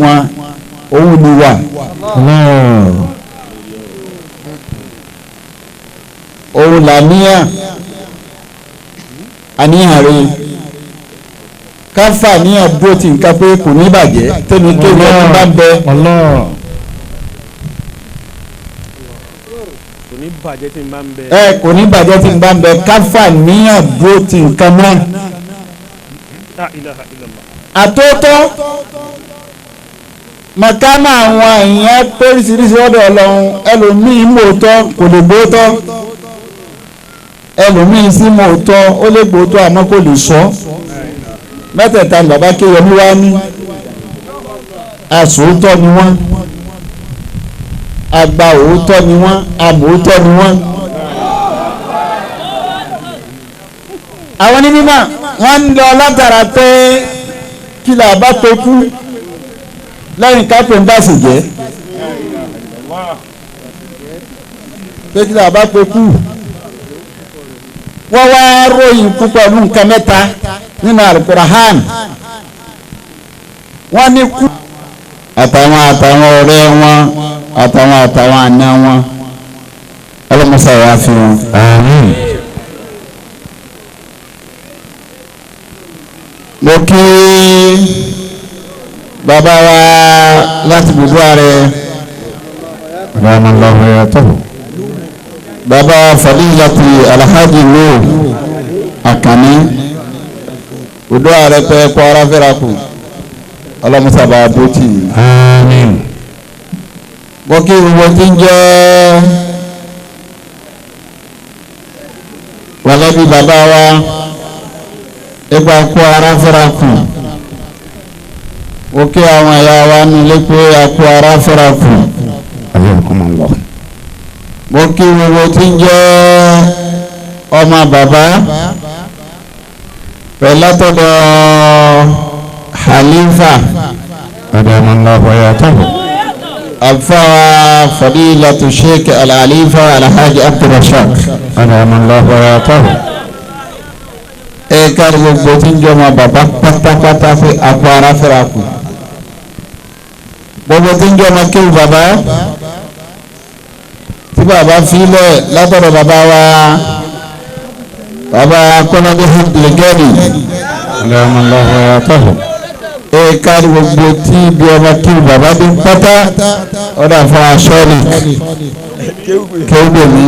Wọn òun ni wà. Òun làníyàn àníyàn rẹ káfà níyàn dúró ti nǹkan pé kò ní bàjẹ́ tẹ́ni kéwì ẹni bá ń bẹ. Kò ní bàjẹ́ tí n bá ń bẹ. Ẹ kò ní bàjẹ́ tí n bá ń bẹ káfà níyàn dúró ti nǹkan náà. La ilaha illallah. Àtótó mọ̀kánà àwọn èèyàn póríṣiríṣi ọ̀dọ̀ Ọlọ́run, ẹlòmíín mòótọ́ kò lè gbóòótọ́, ẹlòmíín sì mòótọ́ ó lè gbóòótọ́ àmọ́ kò lè sọ. Mẹ́tẹ̀ẹ̀ta ni bàbá Kéyọmí wá ní àsòótọ́ ni wọ́n, àgbà òótọ́ ni wọ́n, àmòótọ́ ni wọ́n. Àwọn onímọ̀ wọ́n ń lọ látara pé kí là bá pe kú lẹ́yìn kápẹ́ ń bá sì jẹ́ pé kí là bá pe kú. Wọ́n wá ròyìn kú pẹ̀lú nǹkan mẹ́ta nínú Al-Qur'an. Wọ́n ní kú àtàwọn àtàwọn ọ̀rẹ́ wọn àtàwọn àtàwọn àna wọn ọlọ́mọṣà wà fi wọn. Àmín. Mo kí bàbá wa láti gbogbo ààrẹ. Allahu hayatahu. Bàbá Fadilati Alhaji Nuhu Akànní odò ààrẹ pé kó ara fẹ́ra kù ọlọ́mọṣà bá bó tì í. Àmín. Mo kí gbogbo tí ń jẹ́ wàlẹ́bí bàbá wa ipa kó ara fẹ́ra kù. Mo kí àwọn ẹ̀yà wa nílé pé a kó ara fẹ́ra kù. Hayyakumullah. Mo kí gbogbo tí ń jẹ́ ọmọ bàbá pẹ̀lú látọ̀dọ̀ Halifa. Adamallahu hayatahu. Alfa Fadilatu Sheikh Al-Halifa Alhaji Abdulrasaq. Adamallahu hayatahu. Ẹ kárí gbogbo tí ń jẹ́ ọmọ bàbá pátápátá pé a kó ara fẹ́ra kù. Gbogbo tí ń jẹ́ ọmọ kéwù bàbá tí bàbá filẹ̀ látọ̀dọ̀ bàbá wa bàbá Kọ́ládé Abdulgani. Adamallahu hayatahu. Ẹ kárí gbogbo tí ibi ọmọ kéwù bàbá dé pátá ọ̀dà fún aṣọ́ọ̀lì kéwù gbèmí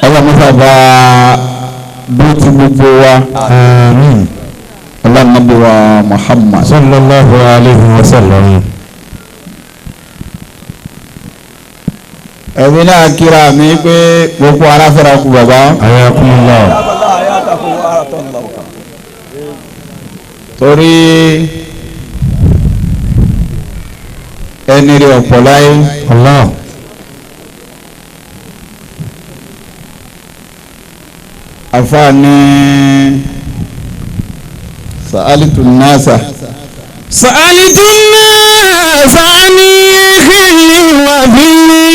ọlọ́mọfà bá bí ti gbogbo wa. Àmín. Ọlọ́mọdé wa Muhammad. Sallallahu alayhi wa sallam. Ẹ̀mí náà kíra mi pé gbogbo ara fẹ́ra kú bàbá. Hayyakumullah. Torí ẹni rẹ̀ ọ̀pọ̀ láyé. Allah. Àfààní sa'alitu nasa. Sa'alitu nasa ani khili wa fili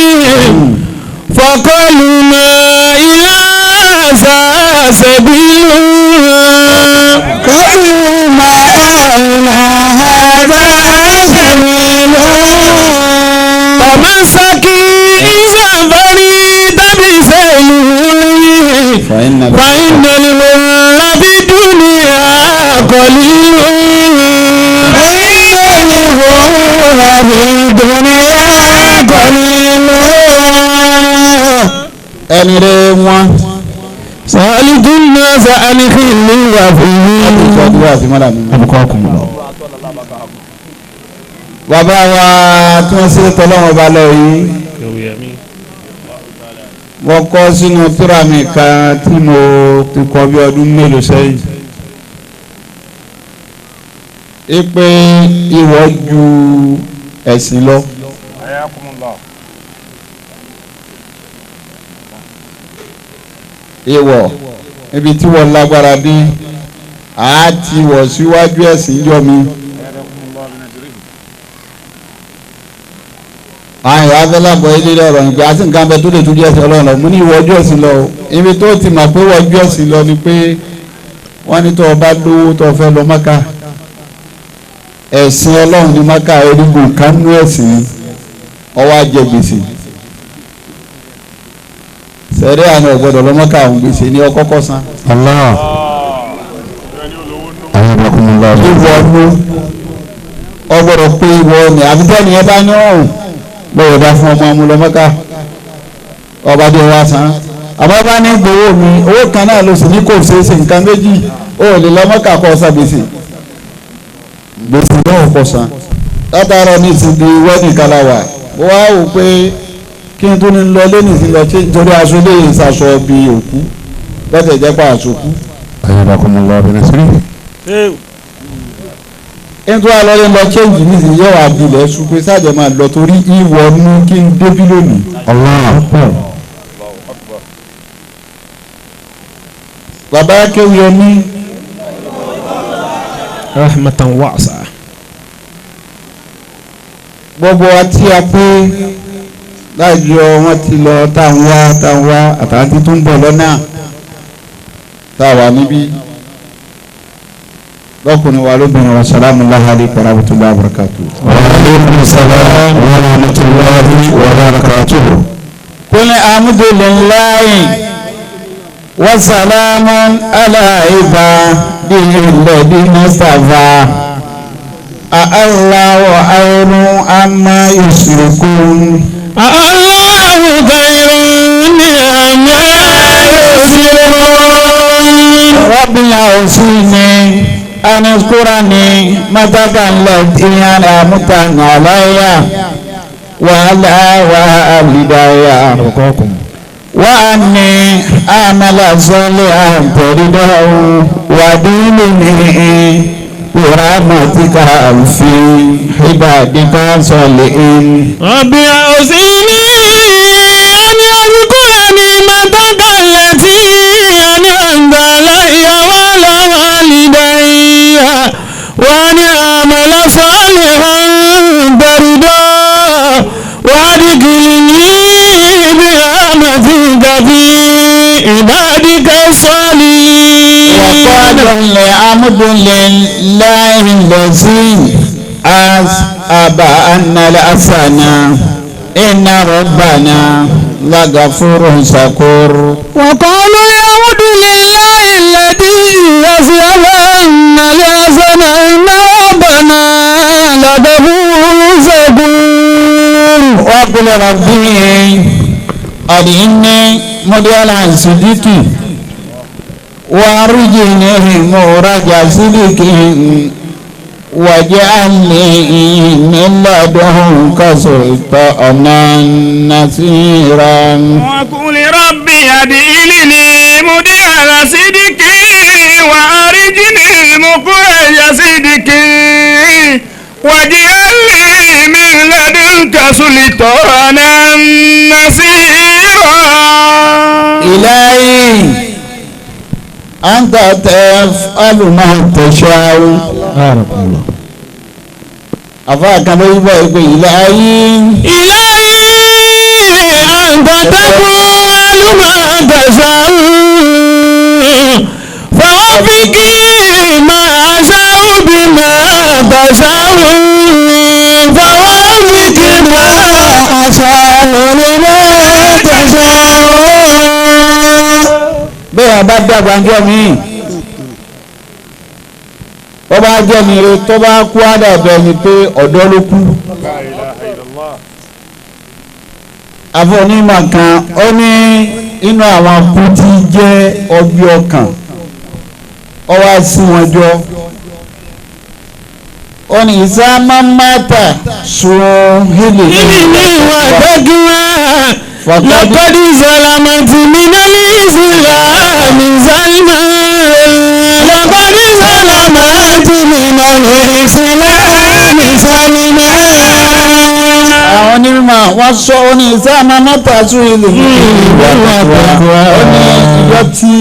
faqalu ma ila sabilu qalu ma ila hadha sabilu tamassaki iza farida bi sayli فإن فإن المر في الدنيا قليل فإن المر في الدنيا قليل ẹni rẹ̀ wọ́n. سألت الناس عن خل وفيه Ìjọba àti mọ́lá mi. Abqakumullah. Bàbá wa tí wọ́n ṣe tọ́lọ́wọ́n ba lọ yìí. Mo kọ́ sínú tírà mi kan tí mo ti kọ bí ọdún mélòó sẹ́yìn. Ipe ìwọ ju ẹ̀sìn lọ. Hayyakumullah. Ìwọ ibi tí wọ́n lágbára dé àá ti wọ̀ síwájú ẹ̀sìn jọ mi. Hayyakumullah bin ajrihi. Àwọn ìwà afẹ́lábọ̀ ilé ọ̀rọ̀ nípa àti nǹkan abẹ tó lè tún jẹ́ ẹ̀sìn Ọlọ́run lọ. Mo ní ìwọ ojú ẹ̀sìn lọ o. Ibi tó ti mọ̀ pé ìwọ ojú ẹ̀sìn lọ ni pé wọ́n ní tó o bá lówó tó o fẹ́ lọ Mọ́kà. Ẹ̀sìn Ọlọ́run ní Maka erigun kanú ẹ̀sìn ọwọ́ ajẹ gbèsè. Sẹ̀rí àná ọ̀gbọ́dọ̀ lọ Maka àwọn gbèsè ní ọkọ́kọ́ san. Allah. Ayyakumullah. Ìwọ ló ọgbọ́dọ̀ pé ìwọ ni àbíkẹ́ ni ẹ bá ní ọ̀hún lọ́wọ́ bá fún ọmọ ọmọ lọ Maka ọba dé wá san. Àbá bá ní gbowó mi owó kan náà ló sì ní kò ṣeé ṣe nǹkan méjì ó lè lọ Maka kọ́ ọ̀sán gbèsè. Gbèsè náà kọ san látara ní ti di wedding kalawa ó wá wò pé kí n tó ní lọ lẹ́nu sí lọ nítorí aṣọ eléyìí ṣaṣọ bí òkú lọ́tẹ̀ jẹ́ pa aṣọ kú. Ayyakumullah bi nasrihi. N tó wá lọ́lé lọ change nísìnyí yóò wá dilẹ̀ ṣu pé sáàjẹ́ máa lọ torí ìwọ mú kí n débí lónìí. Allah. Bàbá akéwì omi Rahmatan wasi'a. Gbogbo wa tí a pé láàjọ wọn ti lọ táwọn wá táwọn wá àtàwọn tí tó ń bọ̀ lọ́nà tá a wà níbí lọ́kùnrin wa lóbìnrin wa salamu alaykum wa rahmatulahi wa barakatuh. Wa alaykum salam wa rahmatulahi wa barakatuh. Qul alhamdulillahi wa salamun ala ibadihi alladhina istafa. Allahu khayrun amma yushrikun. Allahu khayrun amma yushrikun. Rabbi awzini an ashkura ni'mataka allati an'amta alayya wa ala walidayya wa anni a'mala salihan tardahu wa adkhilni برحمتك في عبادك الصالحين. ربي أوزعني أن أذكر نعمتك التي أنعمت علي وعلى والدي وأن أعمل صالحا ترضاه وأدخلني برحمتك في عبادك الصالحين. وقال الحمد لله الذي أذهب عنا الحزن إن ربنا لغفور شكور. وقال الحمد لله الذي أذهب عنا الحزن إن ربنا لغفور شكور. وقل ربي أرني مدير صديقي وارجني مخرج صدق واجعلني من لدنك سلطانا نصيرا. وقل ربي أدخلني مدخل صدق وأرجني مخرج صدق واجعلني من لدنك سلطانا نصيرا. إلهي أنت تفعل ما تشاء. Àfáà kan ló yíbọ̀ ìpè إلهي. إلهي أنت تفعل ما تشاء فوفقني ما أشاء بما تشاء فوفقني ما أشاء لما تشاء. Bẹ́ẹ̀ bá dàgbà ń jọ mí ó bá jẹ́ mi re tó bá kú àdàbẹ̀ ni pé ọ̀dọ́ ló kú. Àfọ onímọ̀ kan ó ní inú àwọn kú tí jẹ́ ọgbẹ́ ọkàn ó wá sí wọn jọ ó ní ìsá máa sùn hílì ní ìwà dẹ́gbẹ́ لقد ظلمت من الإسلام ظلما لقد ظلمت من الإسلام ظلما. Àwọn onímọ̀ wọ́n sọ ó ní ìsá máa mọ́ta sùn hílì ní ìwà dẹ́gbẹ́ ó ní ìjọ tí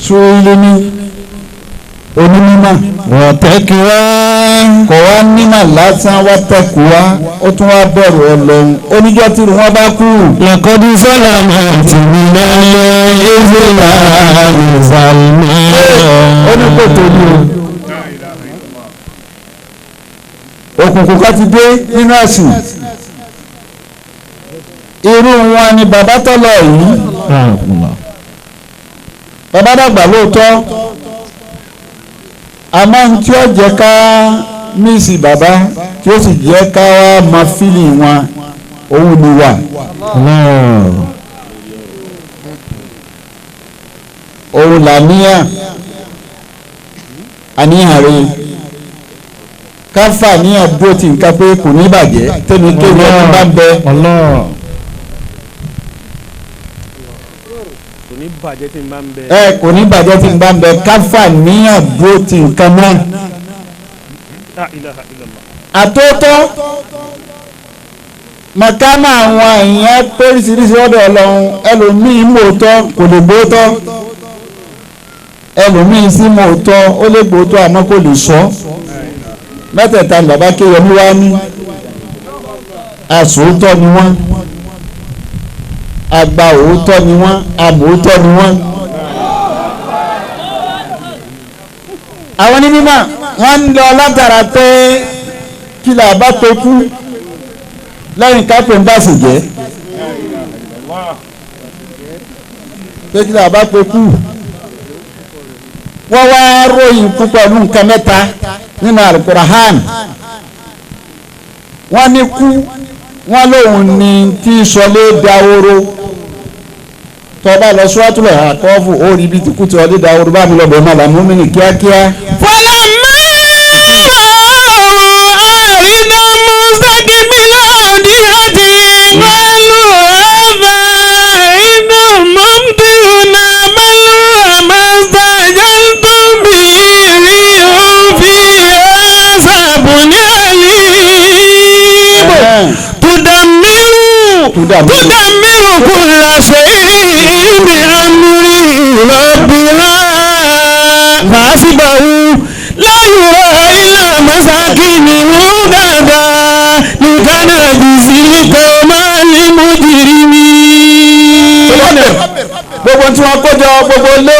sùn hílì ní onímọ̀ wọ́tẹ́kùwá kò wá nímọ̀ lásán wọ́tẹ́kùwá ó tún wá bẹ̀rù Ọlọ́run oníjọ́ tí wọ́n bá kú. lẹ́kọ́dí sọ́làmù àti mílẹ̀ ìfìlà ìsàlmì. Ó ní kò tó ní o. Òkùnkùn kan ti dé nínú ẹ̀sìn. Irú wọn ni bàbá tọ́lọ̀ yìí. Bàbá dàgbà lóòótọ́, àmọ́ tí ó jẹ́ ká mísì bàbá tí ó sì jẹ́ ká wá mọ fílì wọn, òun ni wà. Òun làníyàn, àníyàn rẹ̀ káfà níyàn dúró ti nǹkan pé kò ní bàjẹ́ tẹ́mi kéwì ọdún bá ń bẹ. Kò ní bàjẹ́ tí n bá ń bẹ. Ẹ kò ní bàjẹ́ tí n bá ń bẹ, káfà níyàn dúró ti nǹkan náà. La ilaha illallah. Àtótọ́ màkàmá àwọn èèyàn póríṣiríṣi ọ̀dọ̀ Ọlọ́run, ẹlòmíín mòótọ́ kò lè gbóòótọ́, ẹlòmíín sì mòótọ́ ó lè gbóòótọ́ àmọ́ kò lè sọ. Mẹ́tẹ̀ẹ̀ta ni bàbá Kéyọmí wá ní àsòótọ́ ni wọ́n, àgbà òótọ́ ni wọ́n, àmòótọ́ ni wọ́n. Àwọn onímọ̀ wọ́n ń lọ látara pé kí là bá tó kú lẹ́yìn kápẹ́ ń bá sì jẹ́ pé kí là bá tó kú. Wọ́n wá ròyìn kú pẹ̀lú nǹkan mẹ́ta nínú Al-Qur'an. Wọ́n ní kú, wọ́n lóun ní tí sọlé dahoro. Tọ́ba lọ suratul Ahqaf ó rí ibi tí kú ti ọlé dahoro. Bá mi lọ bẹ̀ máa làmú mi ní kíákíá. فلما أرنا مستقبل أوديتهم قالوا هذا عيد ممطرنا بل هو ما استعجلتم به ريح فيها عذاب أليم تدمر كل شيء بأمر ربها فأصبحوا لا يرى إلا مساكنهم كذلك نجزي القوم المجرمين. Gbogbo tí wọ́n kójọ gbogbo lé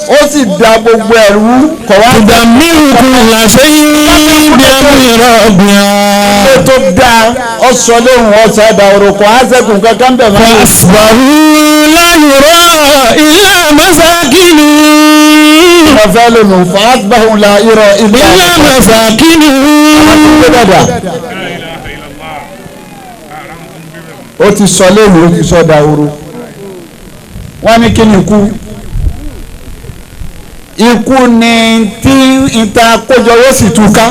ó sì da gbogbo ẹ̀rú kọ̀ wá. تدمر كل شيء بأمر ربها Ó tó dáa ọ̀sọ̀ lóhùn ọ̀sọ̀ ẹ̀dá òrùkọ̀ á sẹ́kùn kankan bẹ̀ mọ́. فأصبحوا لا يرى إلا مساكنهم Ọ̀fẹ́ lónìí فأصبحوا لا يرى إلا إلا مساكنهم. Ó ti sọ léwu, ó ti sọ dahoro. Wọ́n ní kí ni ikú? Ikú ni tí ìta kójọ yóò sì túká.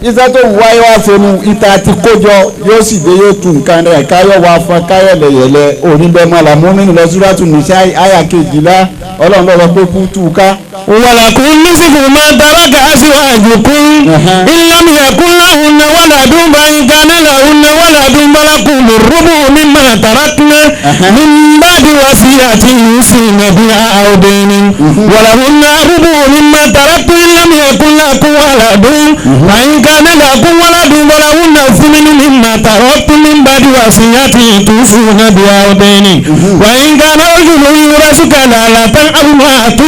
Iṣẹ́ tó ń wáyé wá fẹnu ìta ti kójọ yóò sì dé, yóò tu nǹkan rẹ̀ káyọ̀ wá fún káyọ̀ lẹ̀yẹ̀lẹ̀ oníbẹ̀mọ́ làmúmi lọ Suratu Nisa àyà 12. Ọlọ́run lọ́wọ́ pé kú túká. ولكم نصف ما ترك أزواجكم إن لم يكن لهن ولد فإن كان لهن ولد فلكم الربع مما تركن من بعد وصية يوصين بها أو دين ولهن الربع مما تركتم إن لم يكن لكم ولد فإن كان لكم ولد فلهن الثمن مما تركتم من بعد وصية توصون بها أو دين وإن كان رجل يورث كلالة أو امرأة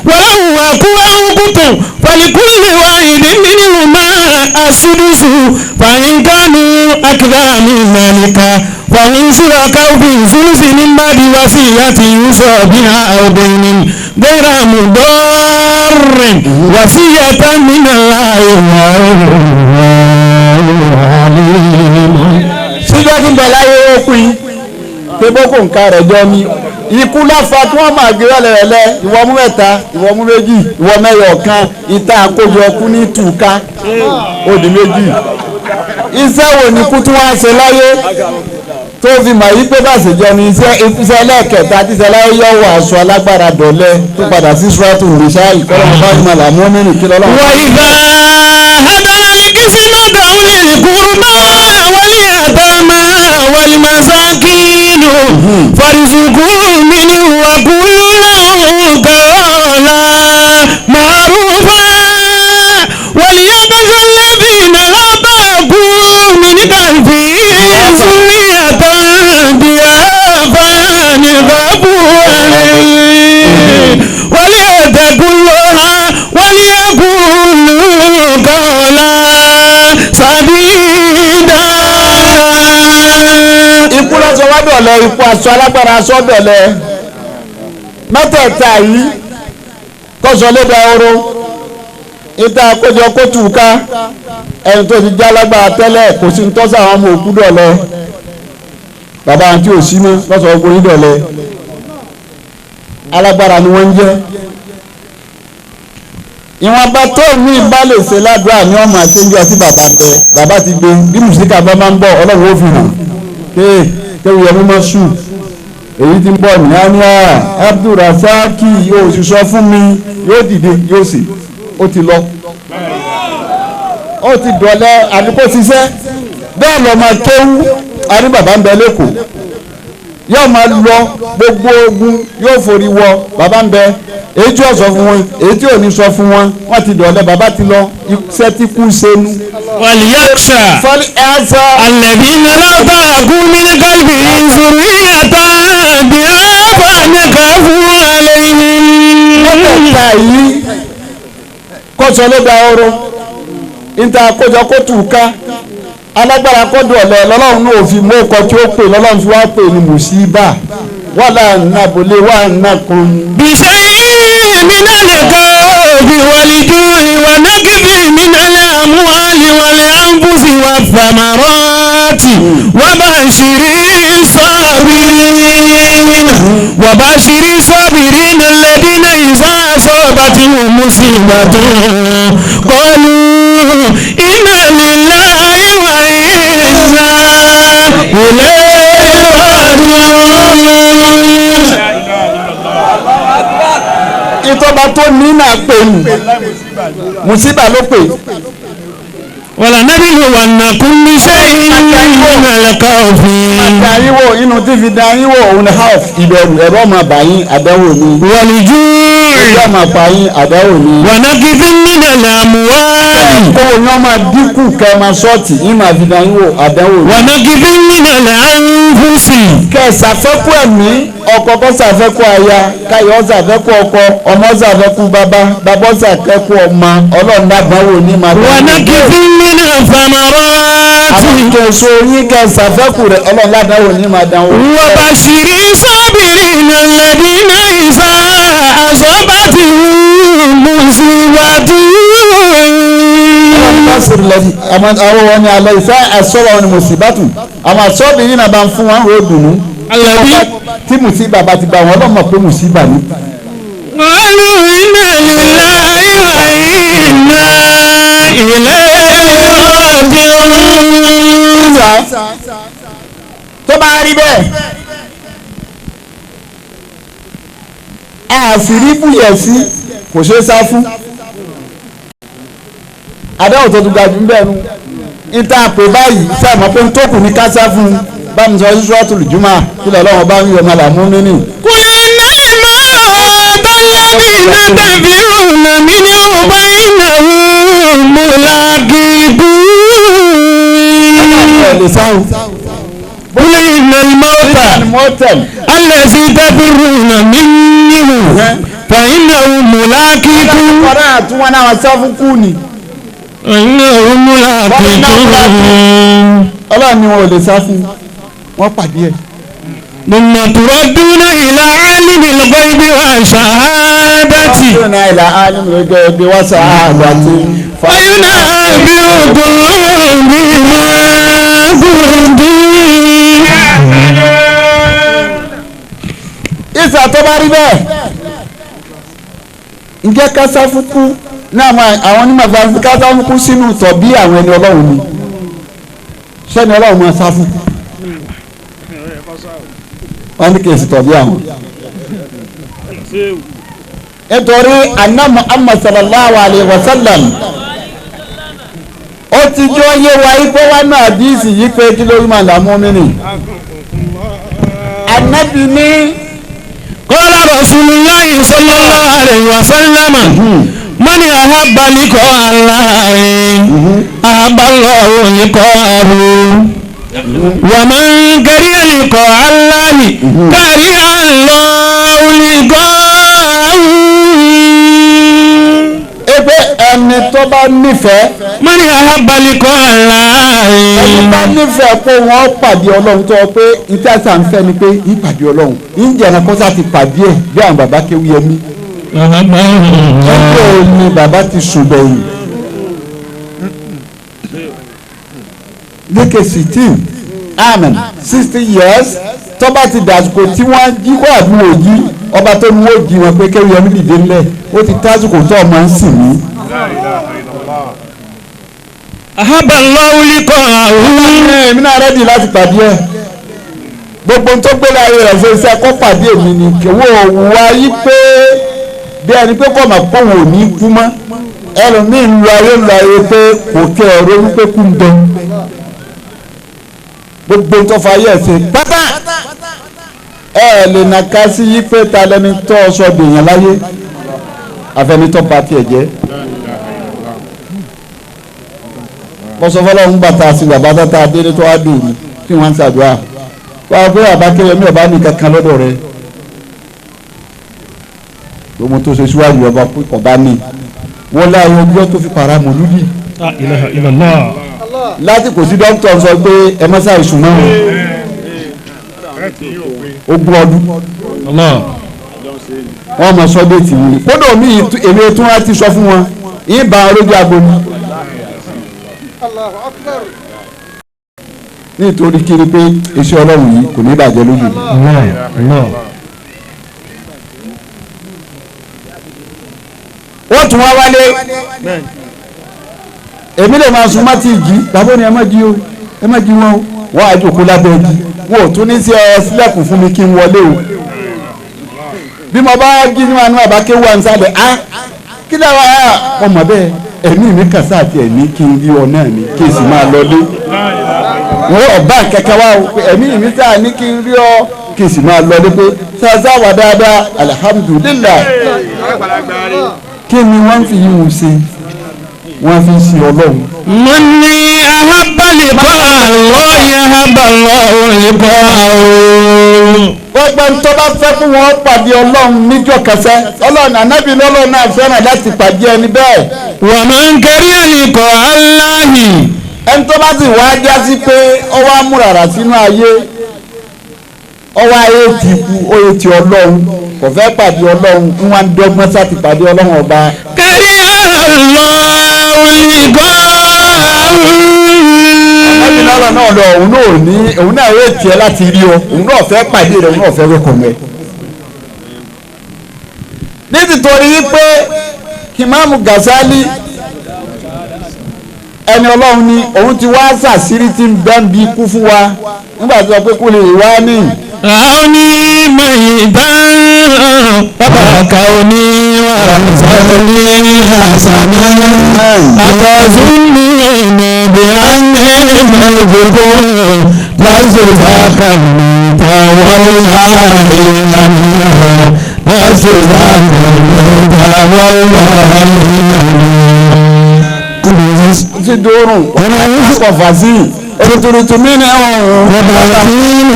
وله أخ أو أخت فلكل واحد منهما السدس فإن كانوا أكثر من ذلك فهم شركاء في الثلث من بعد وصية يوصى بها أو دين غير مضار وصية من الله عليم. Síjọ́ tí ń bẹ láyé ó pin pé boko nǹkan rẹ̀ jọ ni ikú láfa tí wọ́n máa gbé rẹ̀lẹ̀rẹ̀lẹ̀. Ìwọ mú mẹ́ta, ìwọ mú méjì, ìwọ mẹ́yọ̀ kan, ìta àkójọ kú ní tùká ó di méjì. Iṣẹ́ wo ni ikú tí wọ́n á ṣe láyé tó fi mọ̀ yí pé bàṣẹ jọ ni iṣẹ́ ẹlẹ́ẹ̀kẹta tí iṣẹ́ láyé yọ wọ aṣọ alágbára dọ̀lẹ́ tó padà sí Suratu Nisa ìkọlọ́mọ bá ní màlá mú nínú kí lọ́lọ́run. وإذا حضر القسمة أولي القربى واليتامى والمساكين فارزقوا منه وقولوا لهم قولا معروفا وليخش الذين لا تركوا من خلفهم ذرية ضعافا خافوا عليهم وليتقوا الله وليقولوا قولا dọ̀lẹ́, ipò aṣọ alágbára aṣọ dọ̀lẹ́. Mẹ́tẹ̀ẹ̀ta yìí kọ́sọ ló da oró ìta àkójọ kó tù ká. Ẹni tó ti já lágbára tẹ́lẹ̀ kò sí ń tọ́sí àwọn ọmọ òkú dọ̀lẹ́. Bàbá àti òsínú lọ́sọ̀ ogun yìí dọ̀lẹ́. Alágbára ni wọ́n ń jẹ́. Ìwọ̀nba tó ní bá lè ṣe ládùúrà ní ọmọ àṣẹjọ àti bàbá ń bẹ. Bàbá ti gbé bí mùsíkà bá máa ń bọ̀ ọlọ́run ó fi hàn kéè kéwù yẹn mímọ́ sùn èyí tí ń bọ̀ ní ania Abdulrasaki yóò sì sọ fún mi yóò dìde yóò sì ó ti lọ ó ti dọ̀lẹ́ àdúgbò ṣiṣẹ́ bẹ́ẹ̀ lọ́ máa kéwú àní bàbá ń bẹ lẹ́kọ̀ọ́ yóò máa lọ gbogbo ogun yóò forí wọ bàbá ń bẹ èyí tí ó sọ fún wọn èyí tí ò ní sọ fún wọn wọn ti dọ̀lẹ́ bàbá ti lọ iṣẹ́ tí kú sẹ́nu. وليخشى fọlí ẹ sọ. الذين لو تركوا من قلبهم ذرية ضعافا خافوا عليهم. Mẹ́tẹ̀ẹ̀ta yìí kọ́sọ ló da ọrọ̀ níta kójọ kó tù ká alágbára kọ́dù ọ̀lẹ́ lọ́lọ́run náà fi mú ọkọ̀ tí ó pè lọ́lọ́run fi wá pè ní mùsíbà wàhálà nàbọ̀lé wà nàkùn. بشيء من الخوف والجوع ونقص من الأموال والأنفس والثمرات وبشر الصابرين وبشر الصابرين الذين إذا أصابتهم مصيبة قالوا إنا لله وإنا إليه راجعون. Ìtọ́ba tó ní náà pè ní mùsíbà ló pè. ولنبلونكم بشيء من الخوف. Àdáyíwò inú tí fi dáyíwò òun ni half ìbẹ̀rù ẹ̀rọ máa bà yín àdánwò ni. والجوع Ẹ̀rọ máa pa yín àdánwò ni. ونقص من الأموال Kówó ni wọ́n máa dínkù kẹ́ ẹ máa ṣọ́ọ̀tì yín máa fi dáyíwò àdánwò ni. ونقص من الأنفس. Kẹ́ ẹ ṣàfẹ́kù ẹ̀mí ọkọ kọ́ ṣàfẹ́kù aya káyọ̀ ṣàfẹ́kù ọkọ ọmọ ṣàfẹ́kù bàbá bàbá ṣàfẹ́kù ọmọ ọlọ́run dábàáwò ní máa bá yín. ونقص من الثمرات. Àwọn kẹsọ yín kẹ́ ẹ ṣàfẹ́kù rẹ̀ ọlọ́run dábàáwò ní máa dánwò. وبشر الصابرين الذين إذا أصابتهم مصيبة. Àwọn wọn ni alẹ́ ìfẹ́ àsọ̀rọ̀ wọn ni mùsíbátù àwọn àsọ̀bì yìí náà bá ń fún wọn rò dùnú. Tí mùsíbà bá ti bá wọn ọlọ́mọ pé mùsíbà ni. قالوا إنا لله وإنا إليه راجعون. Tó bá rí bẹ́ẹ̀ àṣírí bùyẹ̀ sí kò ṣeé sá fún adáwò tó tún ga jù ń bẹ́ẹ̀ nu níta pé báyìí sáà mọ̀ pé ń tó kù ní ká sá fún bá mi sọ Suratul Jumu'ah kí lọ́lọ́wọ́n bá ń yọ ọmọ làmú mí nì. قل إن الموت الذي تفرون منه فإنه ملاقيكم. Ẹ lè sáwù. قل إن الموت Mọ́tẹ̀l. الذي تفرون منه فإنه ملاقيكم. Ọ̀rẹ́ àtúwọ́n náà sá fún kú ni. فإنه ملاقيكم. Ọlọ́run ni wọn ò lè sá fún wọn pàdé ẹ̀. ثم تردون إلى عالم الغيب والشهادة Ọlọ́run ìlà alim ló jẹ́ ẹbí wá sáà àti. فينبئكم بما كنتم. Ìsà tó bá rí bẹ́ẹ̀. Ǹjẹ́ kásáfúkú ní àwọn onímọ̀ fún kásáfúkú sínú tọ̀ bí àwọn ẹni ọlọ́run ni. Sẹ́ni ọlọ́run máa sáfúkú. Wọ́n ní kì í sì tọ̀ bí àwọn. Nítorí anna Muhammad sallallahu alayhi wa sallam ó ti jọ yé wa ipò wa náà díìsì yìí pé kí lórí màá làmú mi nì. Ànábì ní. قال رسول الله صلى الله عليه وسلم من أحب لقاء الله أحب الله لقاءه ومن كره لقاء الله كره الله لقاءه. Ebe ẹni tó bá nífẹ̀ẹ́. من أحب لقاء الله Ẹni Ẹni bá nífẹ̀ẹ́ pé wọ́n pàdé ọlọ́run tó pé ìtàsà ń fẹ́ ni pé ìpàdé ọlọ́run ìjẹ́ ẹ̀rọ kọ́sà ti pàdé ẹ̀ bí àwọn bàbá kéwú yẹmí. Ẹgbẹ́ òní bàbá ti sùn bẹ̀yìn. Lékè 16 amen 60 years tọ́ba ti dàsìkò tí wọ́n jí kó àdúgbò jí ọba tó ní wọ́n jí wọn pé kéwú yẹmí dìde ńlẹ̀ ó ti tásìkò tó ọmọ ń sìn mí. Ahabba Allahu liqa'ahu. Èmi náà rẹ́dì láti pàdé ẹ̀. Gbogbo tó gbé láyé rẹ̀ ṣe iṣẹ́ kó pàdé èmi ni kèwọ́ wá yí pé bí ẹni pé kò mà kó wò ní kú mọ́. Ẹlòmíì ń lo ayé ń lo ayé pé kò kẹ́ ẹ̀rọ wípé kú ń bẹ. Gbogbo tó fa ayé ẹ̀ ṣe pátá. Ẹ lè nàka sí yí pé ta lẹni tó sọ dèèyàn láyé. Àfẹnitọ́ pa tiẹ̀ jẹ́. Bọ́sọ̀fọ́lọ́ ń bàtà sí bàbá tata délé tó wá dùn mí tí wọ́n ń ṣàdúrà wọ́n á pé bàbá Kéyẹmí ọba ní kankan lọ́dọ̀ rẹ̀ gbogbo tó ṣe síwájú ọba ọba ní wọ́n láyé ọjọ́ tó fi para mọ̀lúdì La ilaha illallah. láti kò sí dókítà sọ pé ẹ má ṣàìsùn mọ́ ogún ọdún wọ́n mọ sọ déètì yìí kódà mi èmi tún wá ti sọ fún wọn ìbá olójú agbo ni. Nítorí kiri pé iṣẹ́ ọlọ́run yìí kò ní bàjẹ́ lójú. Wọ́n tún wá wálé èmi lè máa sun mọ́tì jí bàbá ni ẹ má jí o ẹ má jí wọn o wọ́n á jókòó lábẹ́ igi wọn ò tún ní sí ẹ sílẹ̀kùn fún mi kí n wọlé o bí mo bá jí ní wọn àbá kéwù à ń sálẹ̀ á kí láwa á ọmọ bẹ́ẹ̀ ẹ̀mí mi kà sáà tiẹ̀ ní kí n rí ọ náà ni kí n sì máa lọlé wọn ọba kẹkẹ wa o ẹ̀mí mi sáà ní kí n rí ọ kí n sì máa lọlé pé sáà wà dáadáa alihamudulilayi kí ni wọ́n fi yíwù ṣe wọ́n fi ṣe ọlọ́run. Mo ní ahábàlẹ̀kọ́ àlọ́ ahábàlọ́ olùkọ́ àwọn. Gbogbo ẹni tó bá fẹ́ fún wọn pàdé ọlọ́run níjọ́ kẹsẹ́ ọlọ́run ànábì lọ́lọ́run náà fẹ́ràn láti pàdé ẹni bẹ́ẹ̀. Wà máa ń kẹrí àlìkọ́ aláhì. Ẹni tó bá sì wá já sí pé ó wá múrara sínú ayé ọwọ́ ayé ti kú oyè ti ọlọ́run kò fẹ́ pàdé ọlọ́run ń wá ń dọ́gbọ́n sáti pàdé ọlọ́run ọba. Kẹrí àlọ́ olùkọ́ àwọn. Ẹni lọ́rọ̀ náà lọ òun náà ní òun náà yóò tiẹ̀ láti rí ọ òun náà fẹ́ pàdé rẹ̀ òun náà fẹ́ wékọ̀ mẹ́. Nítorí wípé Ìmáàmù Gàsálí ẹni ọlọ́run ni òun ti wá sàṣírí tí ń bẹ́ ń bi ikú fún wa nígbà tí wọ́n pé kó lè wá ní. Àwọn onímọ̀ ìbá bàbá òní wàhálà àṣàmì àtọ̀sùnmí ìnàbí àmì ìmọ̀gbogbo lásìkò àkàmì tàwọn àárín lásìkò àkàmì tàwọn àárín. Ti dòrùn ọkọ̀ fàzí turutu mi ni ọ̀hún.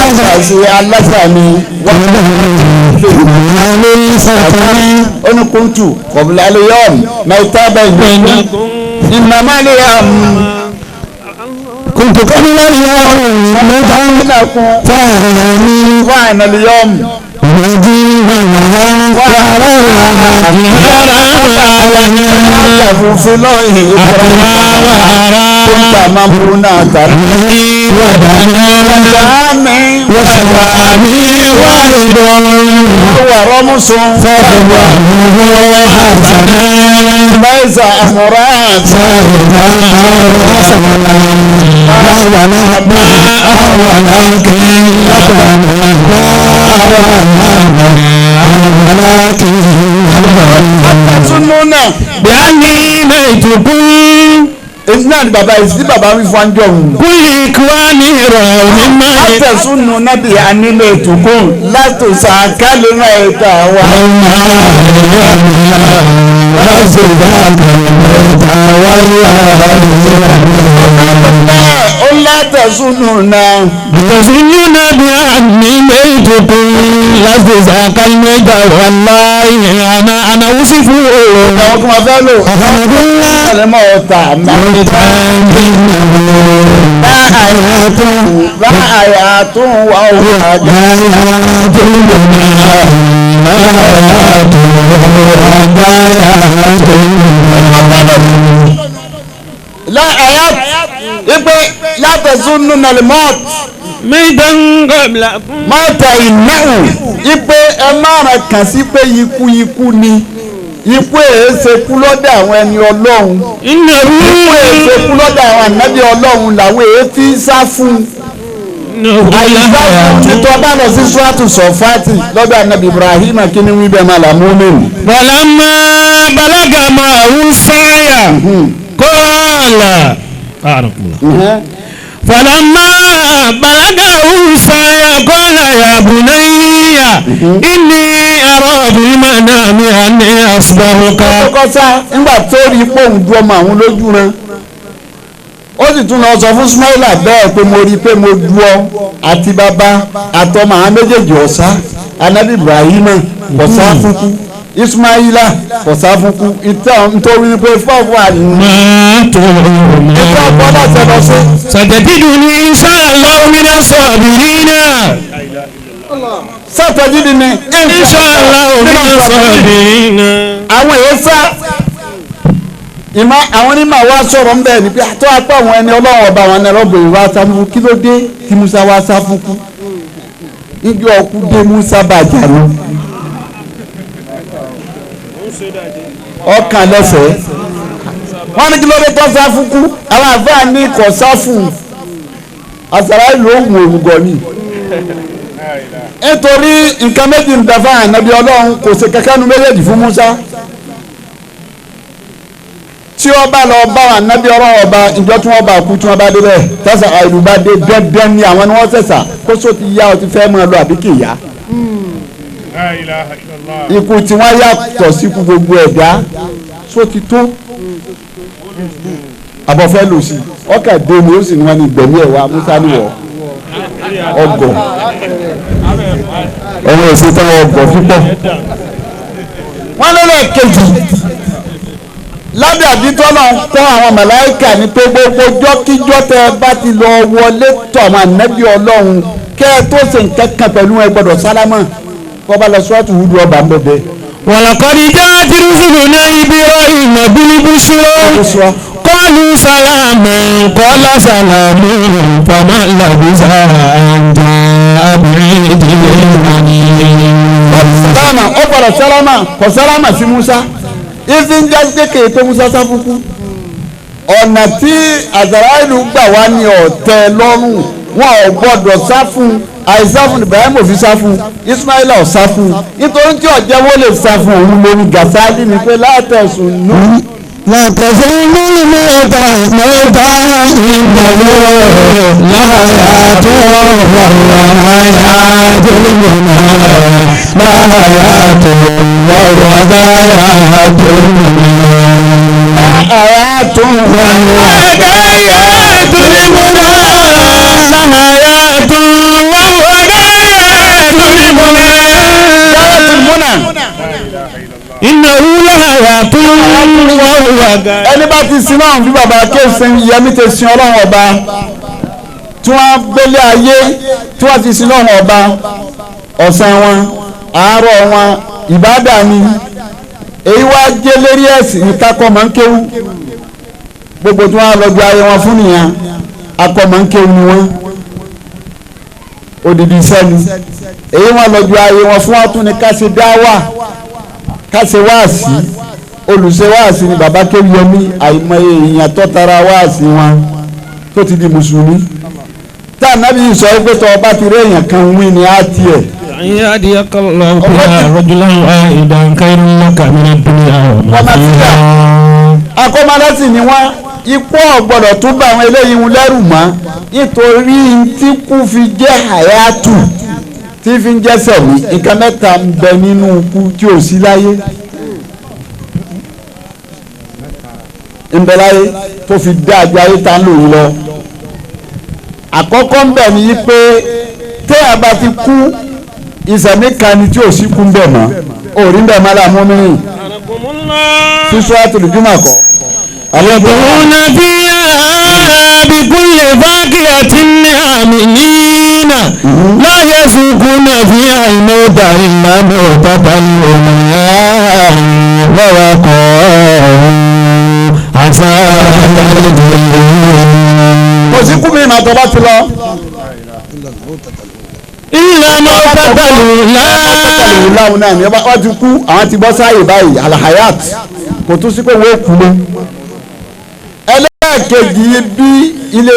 Àṣàṣe aláṣàmì oníkuntu kọ̀bùlà aliyọ́m mẹ́ta bẹ́ẹ̀ ní ìnàmálẹ̀ yàm. كنت قبل اليوم فاهمي وأنا اليوم Bíání mẹ́tùkú. Èyí náà ni bàbá yìí sí bàbá mi fún anjọ́ òun. Kúlì kíwá ní ìrọ̀ mi máa. Látẹ̀sùnù nábì anílé ìtùkùn látòsà kálímà ìta wa. Ó látẹ̀sùnù náà. Tẹ̀sùnù nábì anílé ìtùkùn látòsà kálímà ìta wa láì àná àná wúsí fún òòrùn. Àwọn kan máa fẹ́ lò. náà mọ̀ ọ́ta mẹ́ta. Láàyà tó ń wà ó àgbà. Láàyà ipe látẹ̀sùn nàlẹ́ mọ́t. Mọ́tà ìnáwó ipe ẹ máa kàn sí pé ikú ikú ni ikú èéṣe kú lọ́dọ̀ àwọn ẹni ọlọ́run ikú èéṣe kú lọ́dọ̀ àwọn ànábì ọlọ́run làwọn èé fi sá fún àyíká títọ́ bá lọ sí suwatu sọ̀fàtì lọ́dọ̀ ànábì Ibrahim kíní wí bẹ́ẹ̀ máa là mú mi. Bọ̀lámà balaga máa ń sáyà kọ́ọ̀là. Fàlámà balaga ń sáyà kọ́ọ̀là ya bunayya inni ara bil manami anni asbahuka. Kọ́kọ́ sá nígbà tó rí pòun du ọmọ àwọn lójú rẹ ó sì tún lọ sọ fún Ismaila bẹ́ẹ̀ pé mo rí i pé mo du ọ àti bàbá àtọmọ àwọn méjèèjì ọ̀sá anabi Ibrahim ọ̀sá fúnkú Ismaila ọ̀sá fúnkú ìtàn nítorí pé fọ́ọ̀fù àná ìtàn ọ̀pọ̀lọpọ̀ ṣẹlọ sí. Satajiduni insha Allahu minas sabirina. Satajiduni insha Allahu minas sabirina. Àwọn èèyàn sá ìmọ̀ àwọn onímọ̀ wa sọ̀rọ̀ ń bẹ̀ ni pé tó apá àwọn ẹni ọlọ́run ọba àwọn ẹni ọlọ́bìnrin wa sá fún kí ló dé tí Musa wa sá fún kú níbi ọkú dé Musa bàjá ni ọkàn lẹ́sẹ̀ wọ́n ní kí ló dé tó sá fún kú àwọn àfáà ní kò sá fún àsàrà ìlú ògùn òmùgọ̀ ni nítorí nǹkan méjì ń bẹ fún ànábì ọlọ́run kò ṣe kankan nu méjèèjì fún Musa tí wọ́n bá lọ bá wà nábì ọlọ́run ọba ìjọ tí wọ́n bá kú tí wọ́n bá dé bẹ́ẹ̀ tẹ́sà ìlú bá dé dẹ́dẹ́ ní àwọn ni wọ́n sẹ̀sà kó só ti yá ọ ti fẹ́ máa lọ àbí kì í yá. Ikú tí wọ́n yàtọ̀ síkú gbogbo ẹ̀dá só ti tó àbọ̀fẹ́ lò sí ọkà dé ni ó sì ní wọn ní gbẹ̀mí ẹ̀ wá Musa níwọ̀ ọgọ̀ ọmọ èsì táwọn ọgọ̀ púpọ̀. Wọ́n lọ́lọ́ kejì lábẹ́ àdìtọ́nà ń kọ́ àwọn màláìkà ní pé gbogbo jọ́kíjọ́ tẹ́ ẹ bá ti lọ wọlé tọ̀ àwọn ànábì ọlọ́run kẹ́ ẹ tó ṣe nǹkan kan pẹ̀lú ẹ gbọ́dọ̀ sálámà kọ́ bá lọ sọ́ọ̀tù wúdu ọba ń bẹ̀bẹ̀. Walaqad ja'at rusuluna Ibrahima bil bushra qalu salaman qala salamun fama labisa an ja'a bi'ijlin hanif. Sálámà ó gbọ́dọ̀ sálámà kò sálámà sí Musa ìfi ń jáde kékeré pé Musa sáfúkú ọ̀nà tí Azarailu gbà wá ní ọ̀tẹ̀ lọ́rùn wọn ò gbọ́dọ̀ sá fún àìsá fún Ibrahim ò fi sá fún Ismaila ò sá fún nítorí tí ọ̀jẹ̀ wọ́n lè sá fún òun lórí Gàsálì ni pé látẹ̀sùn nù. Látẹ̀sùn nínú mẹ́ta mẹ́ta ìgbàlọ́ láyà tó wà láyà tó lùmọ̀ láyà tó wà láyà tó lùmọ̀. Àyà tó wà láyà tó lùmọ̀ láyà tó wà láyà tó lùmọ̀. Láyà tó múnà. Innahu lahayatun wa huwa ẹni bá ti sin náà bí baba kéèsì yẹmi ti sin ọlọ́run ọba tí wọ́n gbélé ayé tí wọ́n ti sin ọlọ́run ọba ọ̀sán wọn àárọ̀ wọn ìbádà ni èyí wá jẹ́ lérí ẹ̀sìn ní kakọ́ máa ń kéwú gbogbo tí wọ́n lọ ju ayé wọn fún nìyẹn akọ́ máa ń kéwú ni wọ́n odidi iṣẹ́ ni èyí wọ́n lọ ju ayé wọn fún wọn tún ní ká ṣe dáwà ká ṣe wáàsí olùṣe wáàsí ni bàbá Kéwúyẹmí àìmọye èèyàn tó tara wáàsí wọn tó ti di mùsùlùmí tá ànábì sọ pé tó ọba ti rí èèyàn kan wí ni á tiẹ̀. يهديك الله بها رجلا واحدا خير لك من الدنيا وما فيها. akọ́mọlẹ́sìn ni wọ́n ikú ọ̀gbọ́dọ̀ tún bá àwọn eléyìí ń lẹ́rù mọ́ nítorí tí kú fi jẹ́ àyàtù tí fi ń jẹ́ sẹ̀mí nǹkan mẹ́ta ń bẹ nínú ikú tí ò sí láyé ń bẹ láyé tó fi dá àjọ ayé tá ń lò yìí lọ. Àkọ́kọ́ ń bẹ ní pé téèyàn bá ti kú ìsẹ̀mí kan ni tí ò sí kú ń bẹ̀ mọ́ òrí ń bẹ̀ mọ́ làmú mi rìn sísọ àtòlùjúmọ̀ kọ́. يدعون فيها بكل فاكهة آمنين لا يذوقون فيها الموت إلا موتة الأولى ووقاهم عذاب الجحيم. Kò sí kú mi màá tọ́ bá ti lọ. إلا موتة الأولى. Láwọn náà ni wọ́n ti kú, àwọn ti bọ́ sáàyè báyìí, alahayat, kò tún sí pé wọ́n kú lọ. Ẹlẹ́ẹ̀kejì bí ilé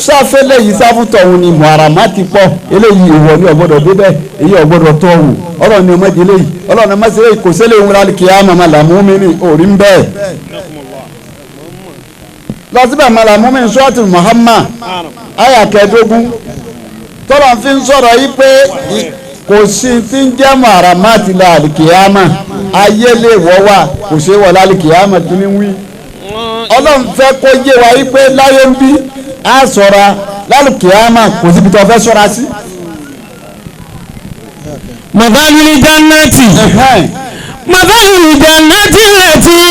sáfẹ́lẹ̀ yìí sáfútọ̀ òun ni muharama ti pọ̀, eléyìí ìwọ ni ọ̀gbọ́dọ̀ débẹ̀, èyí ọ̀gbọ́dọ̀ tọ̀ wò, ọlọ́run ni ọmọdé eléyìí, ọlọ́run ọmọdé eléyìí, kò sẹ́lẹ̀ òun rálẹ̀ kí á màmá làmú mi ní orí ń bẹ́ẹ̀. Lọ síbẹ̀ màmá làmú mi sọ́ọ̀tì Muhammad àyà 15 tọ́lọ̀ fi ń sọ̀rọ̀ yìí pé kò sí ti ń jẹ́ muharama ti la àlìkìyàmà, ayé lè wọ́ wà kò ṣe wọ̀ lálìkìyàmà kí ni wí. Ọlọ́run fẹ́ kó yé wa yìí pé láyé ń bí á sọ̀ra lálìkìyàmà kò síbi tó fẹ́ sọ̀ra sí. مثل الجنة مثل الجنة التي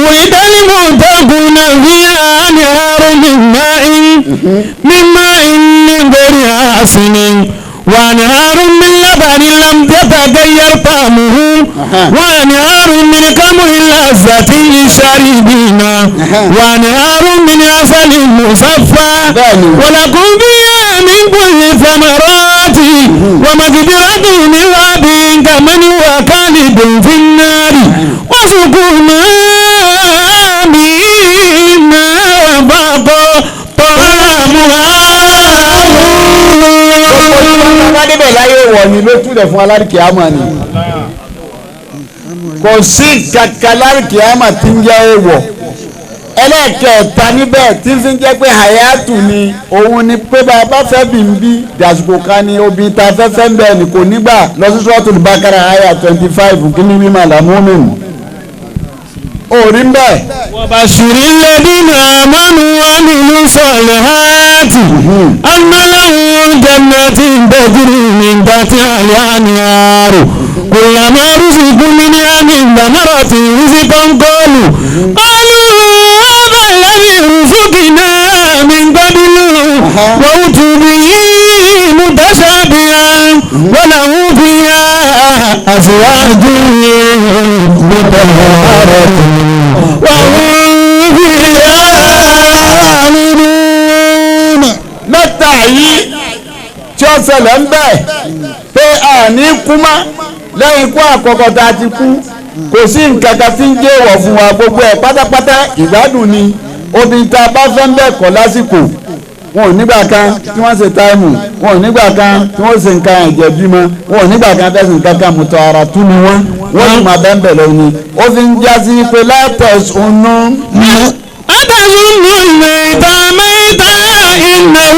وعد المتقون فيها أنهار من ماء من غير آسن وأنهار من لبن لم يتغير طعمه وأنهار من خمر لذة للشاربين وأنهار من عسل مصفى ولكم فيها من كل الثمرات ومغفرة من ربكم كمن هو خالد في النار وسقوا ماء مما طعامها. Bá débẹ̀ láyé wọ̀ ni ló túlẹ̀ fún alárìkìámà ni. Kò sí kankan lárìkìámà tí ń jẹ́ èèwọ̀. Ẹlẹ́ẹ̀kẹta níbẹ̀ tí ń fi jẹ́ pé hayatu ni òun ni pé bá a bá fẹ́ bí ń bí dàsìkò kan ni obì ta fẹ́fẹ́ ń bẹ̀ ni kò nígbà lọ sí Suratul Baqara àyà 25 kí ni mímọ̀ làmúmin. Orí ń bẹ̀. وبشر الذين آمنوا وعملوا الصالحات أن لهم جنات تجري من تحتها الأنهار كلما رزقوا منها من ثمرة رزقا قالوا هذا الذي رزقنا من قبل وأتوا به متشابها وله فيها أزواج مطهرة وهم فيها خالدون. Mẹ́ta yìí tí ó ṣẹlẹ̀ ń bẹ̀ pé àní kú mọ́ lẹ́yìn ikú àkọ́kọ́ tá a ti kú, kò sí nǹkan kan tí ń jẹ́ èèwọ̀ fún wa, gbogbo ẹ̀ pátápátá ìgbádùn ni. Obìnrin tá a bá fẹ́ ń bẹ̀ kọ́ lásìkò, wọn ò nígbà kan tí wọ́n ṣe táìmù, wọn ò nígbà kan tí wọ́n ṣe nǹkan ẹ̀jẹ̀ bímọ, wọn ò nígbà kan fẹ́ ṣe nǹkan kan mọ̀tọ́ ara tú ni wọ́n sì máa bẹ́ẹ̀ bẹ̀ lọ ni. Ó fi ń já sí pé látọ̀sùnú. أتظن الميت ميتا إنه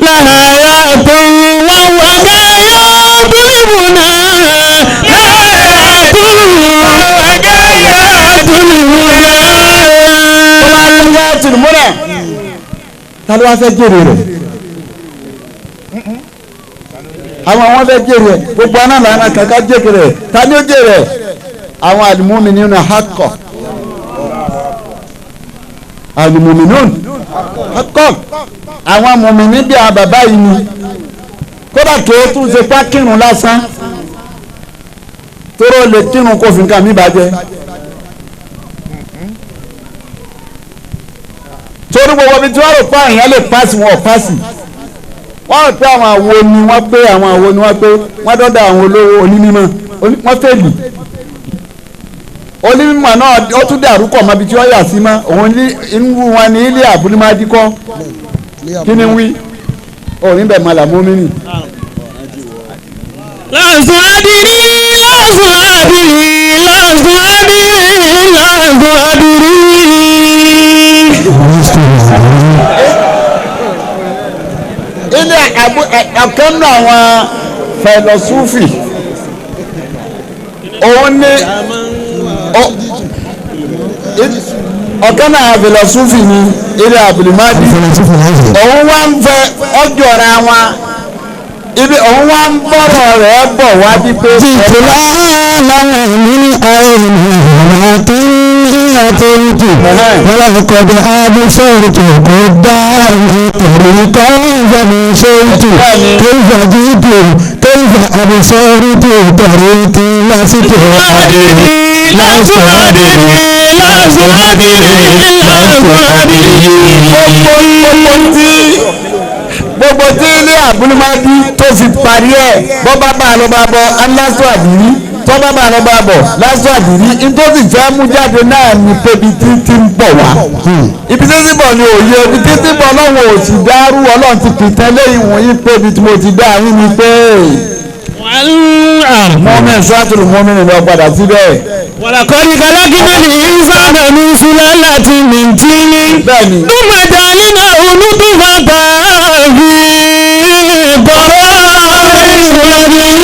لحياة وهو غاية المنى حياة وهو غاية المنى. Ta ló wá fẹ́ jèrè rẹ̀? Àwọn fẹ́ jèrè rẹ̀, gbogbo aná làánà kankan jèrè rẹ̀, ta ni ó jèrè rẹ̀? Àwọn al-mu'minuna haqqan, al-mu'minun haqqan, àwọn mùmìnì bí àwọn bàbá yìí ni. Kódà kí ó tún ṣe pa kírun lásán, tóró lè kírun kó fi nǹkan mi bàjẹ́. Torí gbogbo ibi tí wọ́n rò pa èèyàn lè pàṣì wọn ò pàṣì. Wọ́n rò pé àwọn àwo ni wọ́n pé, àwọn àwo ni wọ́n pé, wọ́n dọ́dọ̀ àwọn olówó onímọ̀, wọ́n fèlì. Onímọ̀ náà ó tún dàrú kọ̀ mọ́ ibi tí wọ́n yà sí mọ́, òun ní inú wọn ní ilé àbúlímádì kọ́. Kí ni wí? Òní bẹ̀ mọ́ làmú mi nì. Lásùn adìrí, lásùn adìrí, lásùn adìrí, lásùn adìrí. Ilé ọ̀kan náà àwọn fẹlọsúfì, òun ní ọ̀kan náà àwọn fẹlọsúfì ní ilé àbùlùmádì, òun wá ń fẹ́ ọjọ́ra wọn ibi òun wá ń bọ̀rọ̀ rẹ̀ bọ̀ wá bí pé. Jìtìlá láwọn ní àìní àti أتيت ولقد أبصرت قدامي طريقا فمشيت كيف جئت كيف أبصرت طريقي لست أدري لست أدري لست أدري لست أدري. Gbogbo tí ilé àbúlùmọ́bí tó fi parí ẹ̀ bọ́ bá bá lọ bá bọ́ aláṣọ àdìrí tó bá bá lọ bá bọ̀ láṣọ àdìrí nítorí fẹ́ mú jáde náà ní pébi tí ti ń bọ̀ wá. Ibi tí ti bọ̀ ni òye ibi tí ti bọ̀ lọ́wọ́ òsì dárú ọlọ́run ti pìtẹ́ lẹ́yìn wọ̀nyí pébi tí mo ti dá yín ni pé mọ́mí sọ́tùlù mọ́mí ni lọ padà síbẹ̀. Walaqad khalaqnal insana min sulalatin min tin. Bẹ́ẹ̀ni. Thumma ja'alnahu nutfatan fi qararin makin.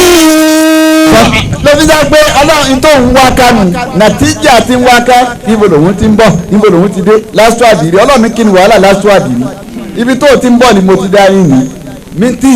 Ló fi sá pé ọlọ́run tó ń wá ká nù nàtíjà ti ń wá ká níbo lòun ti ń bọ̀ níbo lòun ti dé lásìkò àdìrí ọlọ́run kí ni wàhálà lásìkò àdìrí ibi tó ti ń bọ̀ ni mo ti dá yín ní mítì.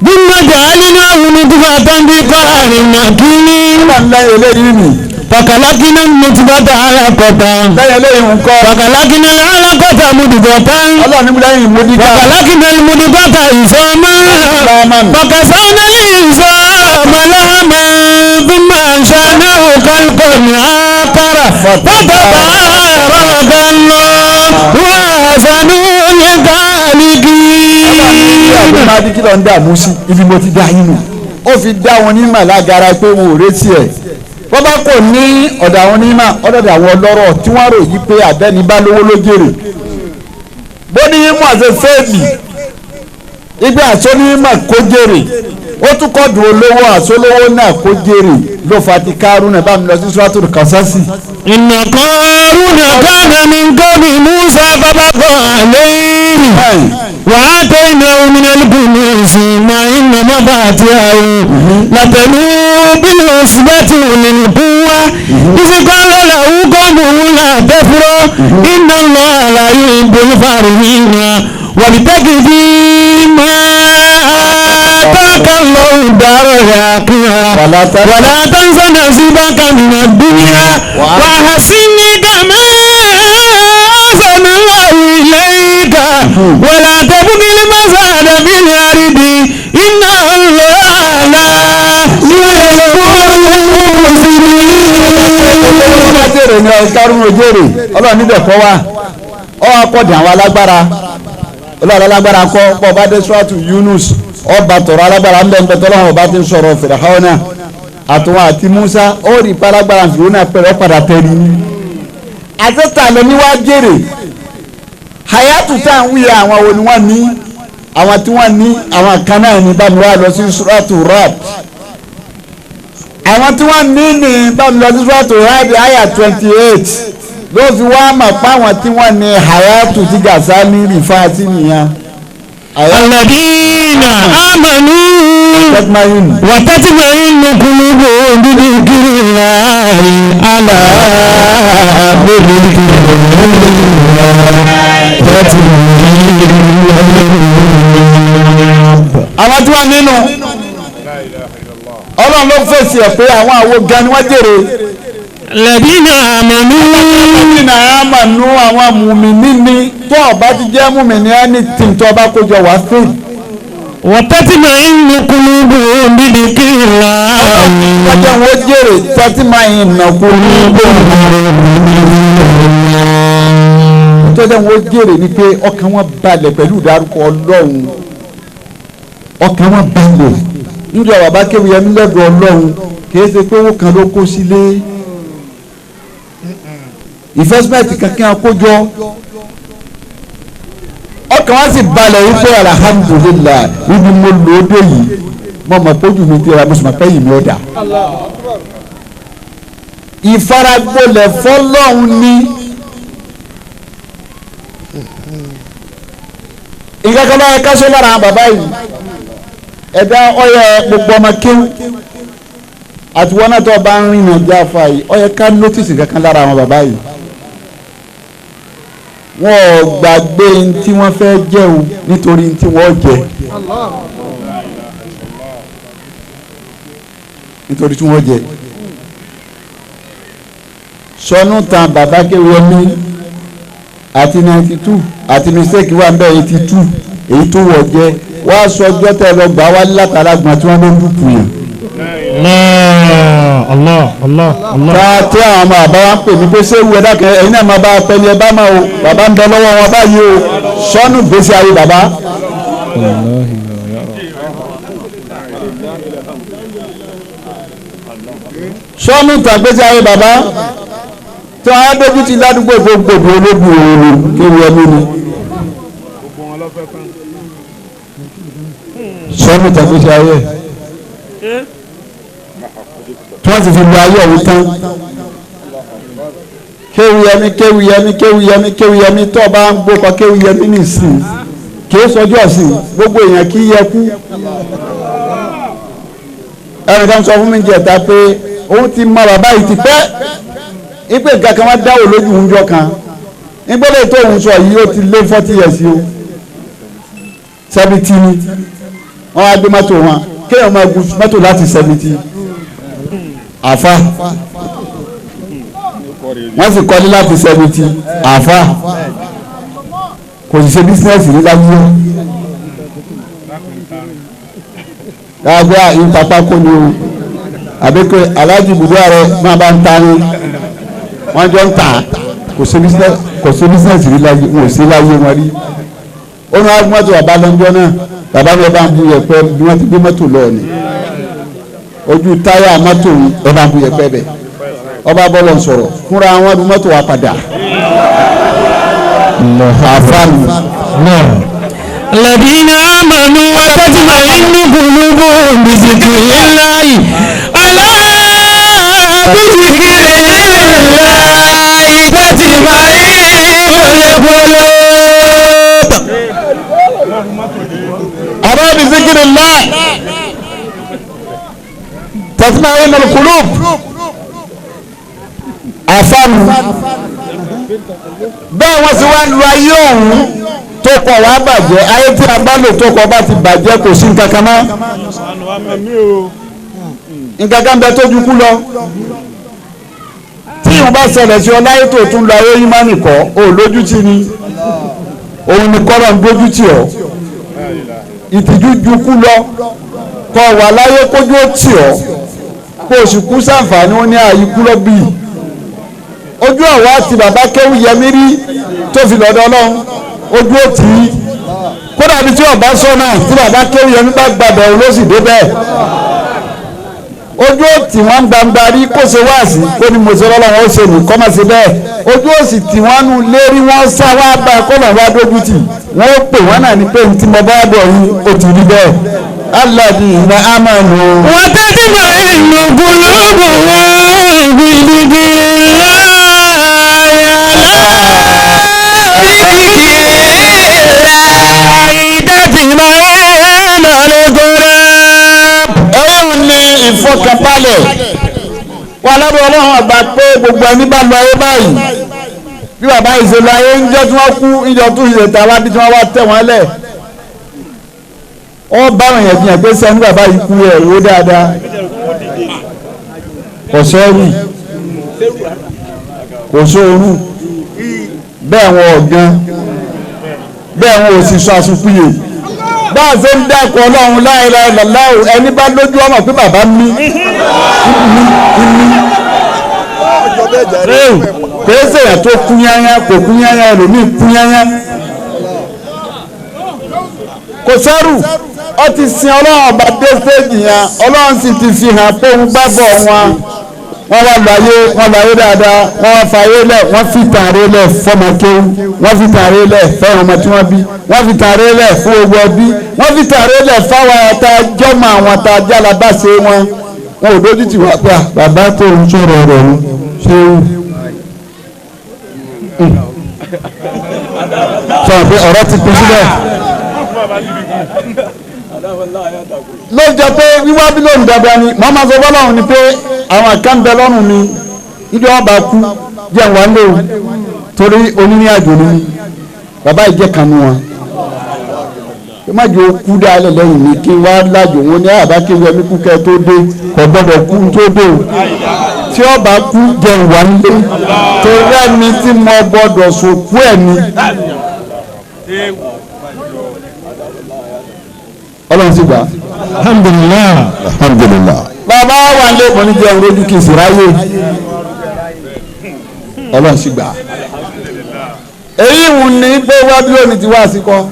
Thumma ja'alnahu nutfatan fi qararin makin. Ọlọ́run lẹ́yìn eléyìí nì. Fakhalaqna an-nutfata 'alaqatan. Lẹ́yìn eléyìí ń kọ́. Fakhalaqna al-'alaqata mudghatan. Ọlọ́run níbi lẹ́yìn mudghah. Fakhalaqna al-mudghata 'idhaman. Fakasawna al-'idhama lahman thumma ansha'nahu khalqan akhara. Fatabarakallahu ahsanul khaliqin. Ọlọ́run máa di kí lọ ń dààmú sí ibi mo ti dá yín nù. Ó fi dá wọn ní màlágara pé wọn ò retí ẹ̀. Wọ́n bá kò ní ọ̀dọ̀ àwọn onímọ̀ ọ̀dọ̀dọ̀ àwọn ọlọ́rọ̀ tí wọ́n rò yí pé àbẹ́ni bá lówó ló jèrè. Bó ní mọ̀ àti fẹ́ẹ̀lì ibi àsónímọ̀ kó jèrè ó tún kọ́ dùn olówó àsólówó náà kó jèrè ló fa ti Kárúnà bá mi lọ sí Suratul Qasasi. Inna Qaruna kana min qawmi Musa fabagha alayhim wa ataynahu minal kunuzi ma inna mafatihahu latanu bil usbati ulil quwwa idh qala lahu qawmuhu la tafrah inna Allaha la yuhibbul farihin wabtaghi fima ataka Allahu daral akhirah wala tansa nasibaka minad dunya wa ahsin kama ahsana Allahu ilayka wala tabghil fasada fil ardi inna Allaha la yuhibbul mufsidin. Jèrè ni Kárúnà jèrè ọlọ́run níbẹ̀ kọ́ wa ọ akọ́dì àwọn alágbára ọlọ́run alágbára kọ́ pọ̀ bá dé Suratu Yunus ọba tọ̀rọ̀ alágbára ńbẹ̀ ńbẹ̀ tọ́lọ́run ọba ti ń sọ̀rọ̀ Fìràhánà àtúnwá àti Musa ó rí palágbára Fìràhánà pẹ̀lú ọ̀padà tẹ̀rí ni. Àtẹ́tà lọ ní wá jèrè hayatu tá à ń wí àwọn wo ni wọ́n ní àwọn tí wọ́n ní àwọn kan náà ní bámi wá lọ sí Suratu Ra'd àwọn tí wọ́n ní ní bámi lọ sí Suratu Ra'd àyà 28 ló fi wá mọ̀ páwọn tí wọ́n ní hayatu tí Gàsálì rìfáàtì nìyẹn. Alladhina amanu wa tatma'innu qulubuhum bi dhikrillahi ala bi dhikrillahi tatma'innul. Àwọn tí wọ́n nínú ọlọ́run ló fèsì ẹ̀ pé àwọn àwo gan ni wọ́n jèrè. Alladhina amanu. Alladhina amanu àwọn mùmíní ni tó ọba ti jẹ́ mùmíní ẹni tí tó ọba kójọ wá fèlì. Wa tatma'innu qulubuhum bi dhikrillahi. Ọjọ́ wọn jèrè tatma'innu qulubuhum. Tọ́jà wọn jèrè ni pé ọkàn wọn balẹ̀ pẹ̀lú ìdárúkọ ọlọ́run. Ọkàn wọn balẹ̀ níjọ́ bàbá kéwì yẹn lọ́dọ̀ ọlọ́run kì í ṣe pé owó kan ló kó sílé. Investment kankan àkójọ ọkàn wa sì balẹ̀ wípé alhamdulillah ibi mo lò ó dé yìí mo mọ̀ pójú mi ti ra mo sì mọ̀ pé yìí mi ò dà. Ìfaragbolẹ̀ fọlọ́run ni ìkankan bá yẹ káṣọ lára àwọn bàbá yìí ẹ̀dá ọyẹ gbogbo ọmọ kéwù àti wọn náà tó bá ń rìnrìn àjò afa yìí ó yẹ ká nótìsì kankan lára àwọn bàbá yìí wọn ò gbàgbé ní tí wọ́n fẹ́ jẹ́ o nítorí ní tí wọ́n jẹ nítorí tí wọ́n jẹ. Sọnù tan bàbá Kéwúyẹmí àti 92 àti mistake wà nbẹ 82 èyí tó wọ̀ jẹ́ wá sọ ọjọ́ tẹ lọ gbà wá látara gbọ̀n tí wọ́n ló ń dùkú yẹn. Allah Allah Allah Allah. Ká tí àwọn ọmọ àbá wa ń pè mí pé ṣé ewu ẹ̀dá kan ẹ̀yin náà máa bá a pẹ́ ní ẹ bá máa o bàbá ń bẹ lọ́wọ́ wọn báyìí o sọnù gbèsè ayé bàbá. Sọnù tàgbèsè ayé bàbá tí wọn á dójú ti ládùúgbò gbogbo ológun òru Kéwúyẹmí ni. Sọnù tàgbèsè ayé tí wọ́n sì fi lu ayé ọ̀hún tán. Kéwúyẹmí Kéwúyẹmí Kéwúyẹmí Kéwúyẹmí tó o bá ń gbókọ Kéwúyẹmí nìsín kì í sọjọ́ ọ̀sìn gbogbo èèyàn kì í yẹ kú. Ẹnìkan sọ fún mi jẹ̀ta pé òun ti mọ bàbá yìí ti pẹ́ ipe nǹkan kan wá dáwò lójú oúnjọ kan nígbẹ́lẹ̀ tó òun sọ yìí ó ti lé 40 years o 70 ni wọ́n á gbé mọ́tò wọn kéèyàn máa gun mọ́tò láti 70 àfa wọ́n sì kọ́lé láti 70 àfa kò sì ṣe bísíǹsì ní láyé dáadáa ìpapá kò ní o àbíkẹ́ aláàjì ibùdó ààrẹ máa bá ń ta ni wọ́n jọ ń tà kò sí bísíǹsì rí láyé wọn ò sí láyé wọn rí. Ó ní wọ́n mọ́tò bàbá lọ́jọ́ náà bàbá mi bá ń bu yẹ̀pẹ̀ bí wọ́n ti gbé mọ́tò lọ ni ojú táyà mọ́tò ẹ bá ń bu yẹ̀pẹ̀ bẹ̀ ọba bọ́lọ̀ ń sọ̀rọ̀ fúnra wọn bí mọ́tò wa padà. Àfáàmì. الذين آمنوا وتطمئن قلوبهم بذكر الله ألا بذكر الله تطمئن القلوب. ألا بذكر الله تطمئن القلوب. Àfáàmì. Bẹ́ẹ̀ wọ́n sì wá ń lu ayé ọ̀hún tó kọ̀ wá bàjẹ́ ayé tí a bá lò tó kọ̀ bá ti bàjẹ́ kò sí nǹkan kan mọ́. Nǹkan kan bẹ tó ju kú lọ. Tí ìwọ̀n bá ṣẹlẹ̀ sí ọ láyé tó tún lọ ayé yín má nìkọ́ ò lójútì ni òun ni kọ́lọ̀ ń dójútì ọ́. Ìtìjú ju kú lọ kọ́ wà láyé kójú ó tì ọ́ kó o sì kú sáǹfààní ó ní ààyè kú lọ bíi. Ojú àwa ti bàbá Kéwúyẹmí rí tó fi lọ́dọ̀ Ọlọ́run ojú ó tì í kódà bí tí ọba sọ náà tí bàbá Kéwúyẹmí bá gbàdọ̀ òun ló sì débẹ̀ ojú ó tì wọ́n gbangba rí kó ṣe wáàsí kó ní mo ṣe lọ́lọ́run ó ṣe nì kọ́ máa ṣe bẹ́ẹ̀ ojú ó sì tì wọ́n nu lérí wọ́n sá wá bá a kọ́nà wá dójú tì wọ́n ó pè wọ́n náà ní pé ní tí mo bá bọ̀ yín ó ti rí bẹ́ẹ̀ alladhina amanu. Wa tatma'innu qulubuhum bi dhikrillah Ẹ̀yìn ní ìfọkànbalẹ̀ wà lábẹ́ Ọlọ́run ọba pé gbogbo ẹni bá lọ ayé báyìí bí bàbá yìí ṣe lọ ayé ńjọ́ tí wọ́n kú ńjọ́ tó ṣe ta wá bí tí wọ́n wá tẹ̀ wọ́n lẹ̀ wọ́n bá àwọn èèyàn jiyàn pé sẹ́ni bàbá yìí kú ẹ̀ wó dáadáa kò sẹ́rù kò sóorùn bẹ́ẹ̀ wọn ọ̀gán bẹ́ẹ̀ wọn ò sì sọ àsùnpìyè bá a ṣe ń dákọ̀ Ọlọ́run la ilaha illallah ẹni bá lójú ọmọ pé bàbá mi mi mi kìí ṣèyàn tó kú yányá kò kú yányá ẹlòmíì kú yányá kò sẹ́rù ó ti sin Ọlọ́run ọba dé stéèjì yẹn Ọlọ́run sì ti fi hàn pé òun gbàgbọ́ wọn wọ́n wá lọ ayé wọ́n lọ ayé dáadáa wọ́n wá fa ayé lẹ̀ wọ́n fi tààrí lẹ̀ fọmọ kéwú wọ́n fi tààrí lẹ̀ fẹ́ràn ọmọ tí wọ́n bí wọ́n fi tààrí lẹ̀ fún owó ẹbí wọ́n fi tààrí lẹ̀ fáwọn ata jọ́mọ àwọn ata jálabáṣe wọn wọn ò dójú tì wá pé bàbá tó ń sọ̀rọ̀ rẹ̀ ń ṣe é sọ pé ọ̀rọ̀ ti pín síbẹ̀ ló jẹ́ pé wíwá bí lóun dandan ni màá ma sọ fọlọ́run ni pé àwọn kan bẹ lọ́rùn mi níbi wọn bá kú jẹ́ wà ń lò torí onírìn àjò ni mi bàbá yìí jẹ́ kan nu wọn ẹ má jẹ́ kú dálẹ̀ lẹ́yìn mi kí n wá lájò wọn ní àbá kí wẹ́mí kú kẹ́ tó dé kò gbọ́dọ̀ kú tó dé o tí Tí ó bá kú jẹun wà nílé torí ẹni tí mo gbọ́dọ̀ sòkú ẹ̀ ni. Ọlọ́run sì gbà. Alhamdulillah. Alhamdulillah. Bàbá wà nílé mo ní jẹun lójú kì í sì ráyè. Ọlọ́run sì gbà. Èyí wù ní pé wá bí lónìí ti wá sí kọ́.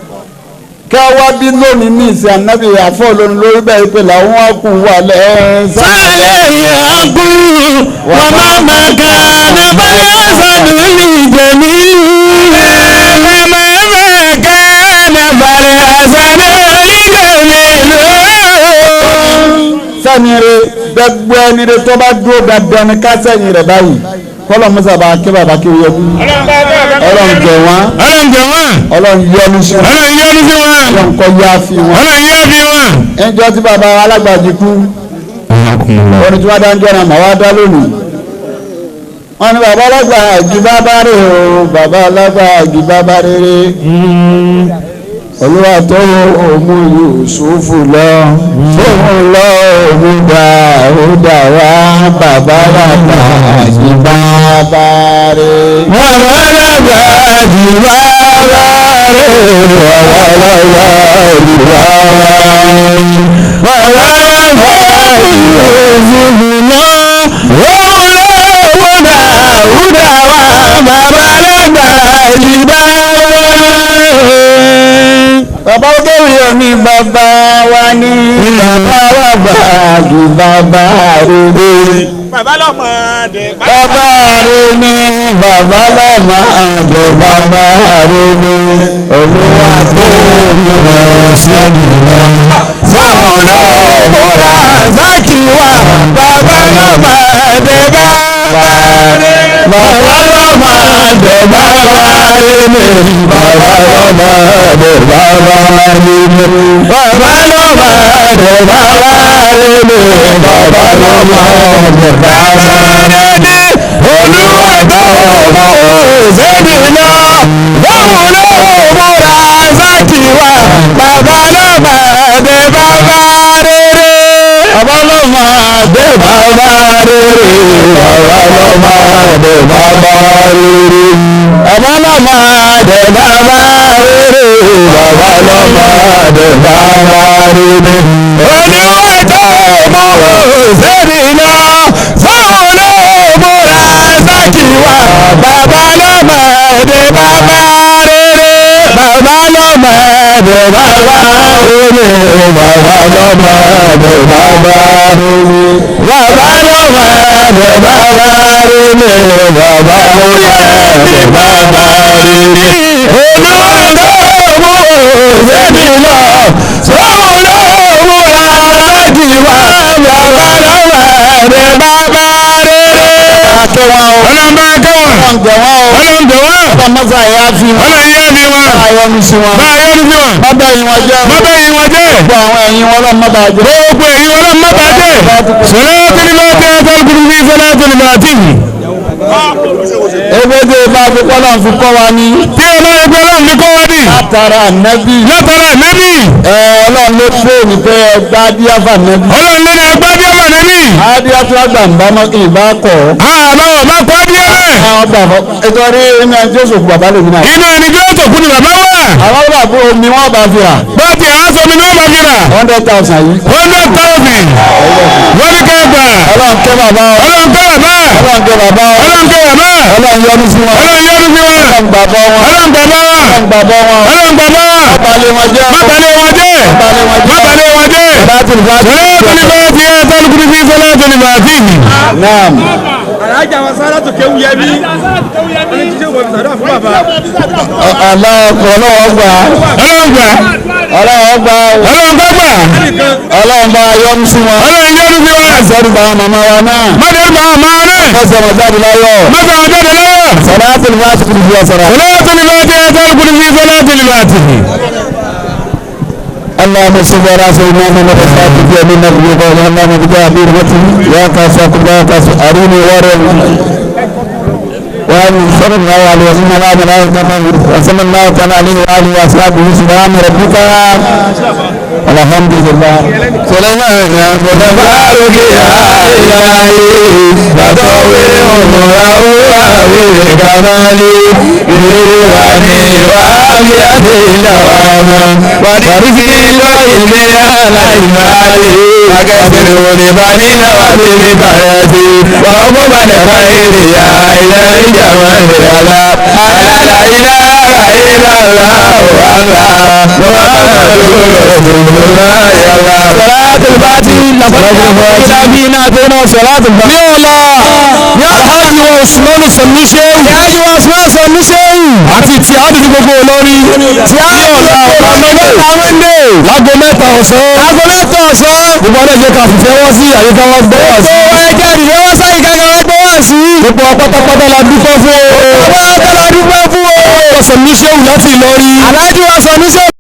Ká wá bí lónìí ní ìsìn ànábì àfọ́ lónìí lórí bẹ́ẹ̀ pé làwọn kù wà lẹ́ẹ̀ẹ́sán. Sálẹ̀ yàgò wà má má kà ní báyà sàdúlì jẹ̀mí. Má má kà ní báyà sàdúlì jẹ̀mí. Sẹ́ni rẹ̀ gbogbo ẹni rẹ̀ tó bá dúró dandan ní ká sẹ́yìn rẹ̀ báyìí kọ́lọ̀ mọ́sá bá ké bàbá kí o yẹ kú. Ọlọ́run jẹ̀ wọ́n. Ọlọ́run jẹ̀ wọ́n. Ọlọ́run yọ́nú sí wọn. Ọlọ́run yọ́nú sí wọn. Ọlọ́run kọ́ yá fi wọn. Ọlọ́run yá fi wọn. Ẹnjọ́ tí bàbá alágbàjì kú. Orin tí wọ́n dá ń jọ́ra màá wá dá lónìí. Wọ́n ní bàbá alágbàjì bàbá rè o, bàbá alágbàjì bàbá rere. Olúwa tó mú Yusufu lọ, fóun lọ òun dà ó dà wá bàbá alágbàjì bàbá rè. Bàbá alágbàjì bàbá rè. Bàbá alágbàjì bàbá rè. Bàbá alágbàjì Yusufu lọ, fóun lọ òun dà ó dà wá bàbá alágbàjì bàbá rè. Bàbá olórí òní bàbá wa ní bàbá wa gbàgbé bàbá rere. Bàbá lọ́mọdé. Bàbá rere ní bàbá lọ́mọdé bàbá rere. Olúwa tó ní Sẹ́yìn lọ. Sáwọn náà múra sákì wá bàbá lọ́mọdé bàbá rere. Bàbá lọ́mọdé bàbá rere. Bàbá lọ́mọdé bàbá rere. Bàbá lọ́mọdé bàbá rere. Bàbá lọ́mọdé bàbá rere. Olúwa tó mú sẹ́yìn lọ. Báwo ló múra sákì wá bàbá lọ́mọdé bàbá rere. Bàbá lọ́mọdé Bàbá rere. Bàbá lọ́mọdé bàbá rere. Bàbá lọ́mọdé Bàbá rere. Bàbá lọ́mọdé bàbá rere. Olúwa tó mú sẹ́yìn lọ. Sáwọn ló múra sákì wá. Bàbá lọ́mọdé bàbá rere. Bàbá lọ́mọdé bàbá rere. Bàbá lọ́mọdé bàbá rere. Bàbá lọ́mọdé bàbá rere. Bàbá lọ́mọdé bàbá rere. Olúwa tó mú sẹ́yìn lọ. Sáwọn ló múra sákì wá. Bàbá lọ́mọdé bàbá rere. Akẹ́wọ̀n o. Ọlọ́run bá kẹ́wọ̀n. Ọlọ́run jẹ̀ wọ́n o. Ọlọ́run jẹ̀ wọ́n. Ọlọ́run mọ́sá yá fi wọn. Ọlọ́run yá fi wọn. Bá yọ́nú sí wọn. Bá yọ́nú sí wọn. Má bá yín wọn jẹ́ o. Má bá yín wọn jẹ́. Gbogbo àwọn ẹ̀yin wọn lọ́n má bàa jẹ́. Gbogbo ẹ̀yin wọn lọ́n má bàa jẹ́. Sọlá tó ní bá tẹ́ àtàlùkùrù sí sọlá tó ní bá tì. Ewé tí o bá fi kọ́ lọ́n fi kọ́ wa ní. Tí o bá fi kọ́ lọ́n fi kọ́ wa ní. Látara nẹ́bí. Látara nẹ́bí. Ẹ Ọlọ́run ló pè ní pé ẹgbá díáfà nẹ́bí. Ọlọ́run ló ní ẹgbá díáfà nẹ́bí. Adíá tó àgbà ń bá mọ́kì ìbá kọ̀. Àbáwọ̀ bá kọ́ díẹ̀ rẹ̀. Àwọn gbà fọ́. Ètò orí inú ẹni tí ó sòkú bàbá lèmi náà. Inú ẹni tí ó sòkú ni bàbá wà. Àwọn bàbá omi wọ́n bá fi rà. Bá ti àwọn omi ni wọ́n bá fi rà. 100,000 yìí. 100,000. Wọ́n ní kẹ́ gbà. Ọlọ́run kẹ́ bàbá. Ọlọ́run kẹ́ bàbá. Ọlọ́run kẹ́ bàbá. Ọlọ́run kẹ́ bàbá. Ọlọ́run yọ́nú sí wọn. Ọlọ́run yọ́nú sí wọn. Ọlọ́run gbàgbọ́ wọn. Ọlọ́run gbàgbọ́ wọn. Ọlọ́run gbàgbọ́ wọn. Ọlọ́run gbàgbọ́ wọn. Má balẹ̀ wọn jẹ́. Má balẹ̀ wọn jẹ́. Má balẹ̀ wọn jẹ́. Má balẹ̀ wọn jẹ́. Bàbá tó ní bá ti. Sọlá tó ní bá ti ẹ̀ tálùkùrù sí sọlá tó ní bá ti. Naam. Alájà wa sára tó kéwú yẹmí. Wọ́n ti ṣe wọ̀ sàdúrà fún bàbá. Ọlọ́wọ́ gbà. Ọlọ́run gbà. Ọlọ́wọ́ gbà. Ọlọ́run gbà gbà. Ọlọ́run bá yọ́nú sí wọn. Ọlọ́run yọ́nú sí wọn. Má sọ̀rọ̀ bá màmá wa náà. Má sọ̀rọ̀ bá màmá wa náà. Má sọ̀rọ̀ jáde láyọ̀. Má sọ̀rọ̀ jáde láyọ̀. Sọlá tó ní bá ti kùrù sí ọ̀sọ̀rọ̀. Sọlá tó ní bá ti ẹ̀ tálùkùrù sí sọlá tó ní bá ti. اللهم صل على سيدنا محمد الفاتح من نبي قول اللهم بجاه برحمته يا كافر لا كافر أريني وارم وأن صلى الله عليه وسلم على ملائكته وصلى الله تعالى عليه وآله وأصحابه. سبحان ربك. Alhamdulillah. Sulaiman mutabariki ya ilahi batawi umrahu wa kamali irwani wa afiyati dawama wa rizqi wa ilmi ala imali wa kasru li banina wa bil barati wa umman khairi ya ilahi jamali ala la ilaha illallah Allah Muhammadur Rasulullah ya Allah. Salatul Fati Salatul Fati ní Alhaji wa Usman Sanni Shehu Alhaji wa Usman Sanni Shehu àti tí a dùn gbogbo olórí tí a ọ̀la ọ̀la Monday láago 3 ọ̀sán láago 3 ọ̀sán gbogbo ọ̀nà ìjẹ́ ká fìfẹ́ wọ́n sí àyíká wọn gbọ́ wá sí. Gbogbo ẹjẹ́ ìfẹ́ wọ́n sáyíká wọn gbọ́ wá sí. Gbogbo pátápátá la dúpẹ́ fún o. Pátápátá la dúpẹ́ fún o. Sanni Shehu láti Ìlọrin. Alhaji wa Sanni Shehu.